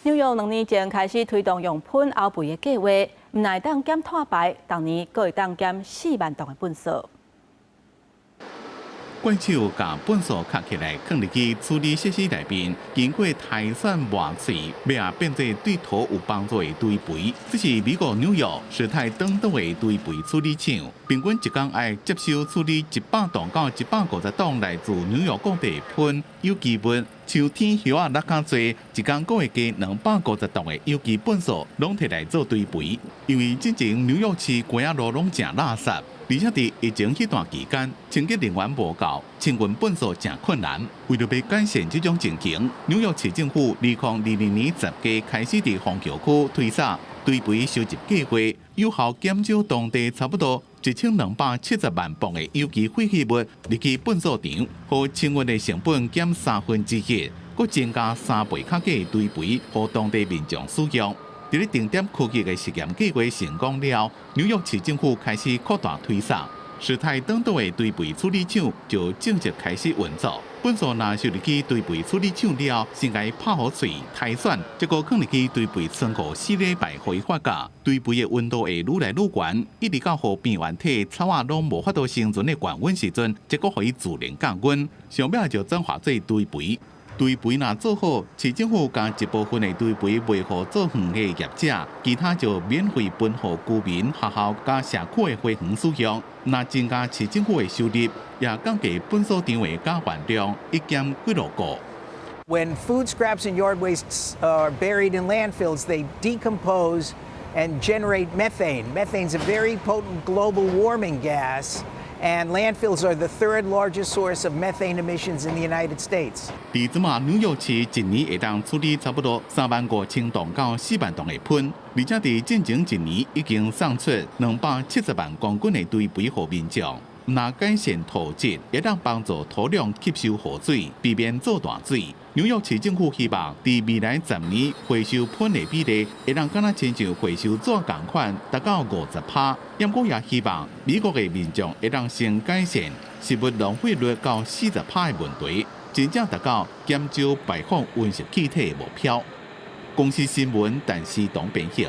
紐約2年前開始推動用糞漚肥的計劃，毋但會當減碳排，逐年閣會當減4萬噸的糞埽。怪手共糞埽囥起來，囥入去處理設施內面，經過篩選磨碎，尾仔變做對土有幫助的堆肥。這是美國紐約史泰登島的堆肥處理廠，平均一工愛接收處理100噸到150噸來自紐約各地糞有機物。像天葉仔落較濟，一工閣會加250噸的有機糞埽，攏提來做堆肥。因為進前紐約市街仔路攏誠垃圾，而且佇疫情彼段期間，清潔人員無夠，清運糞埽誠困難。為著欲改善這種情形，紐約市政府2022年10月開始佇虹橋區推捒堆肥收集計劃，有效減少當地差不多1270萬磅的有機廢棄物入去糞埽場，予清運的成本減1/3，閣增加3倍較濟堆肥，予當地民眾使用。佇咧定點區域的實驗計劃成功了，紐約市政府開始擴大推捒，史泰登島的堆肥處理廠就正式開始運作。糞埽若收入去堆肥處理廠了，先共伊拍予碎、篩選，再閣囥入去堆肥倉庫4禮拜，予伊發酵。堆肥的溫度會愈來愈懸，一直到予病原體草仔攏無法度生存的懸溫時陣，才閣予伊自然降溫。上尾就轉化做堆肥。堆肥若做好，市政府共一部分的堆肥賣予做園的業者，其他就免費分予居民、學校佮社區的花園使用。若增加市政府的收入，也降低糞埽場的甲運量，一減幾落個。 When food scraps and yard wastes are buried in landfills, they decompose and generate methane. Methane is a very potent global warming gas, and landfills are the third largest source of methane emissions in the United States. 佇這馬紐約市一年會當處理差不多3萬5千噸到4萬噸的糞，而且佇進前一年已經送出270萬公斤的堆肥予民眾。若改善土質，會當幫助土壤吸收雨水，避免做大水。紐約市政府希望佇未來10年回收糞的比例，會當敢若親像回收紙仝款，達到50%。毋過也希望美國的民眾會當先改善食物浪費率到40%的問題，真正達到減少排放溫室氣體的目標。公視新聞，陳思東編譯。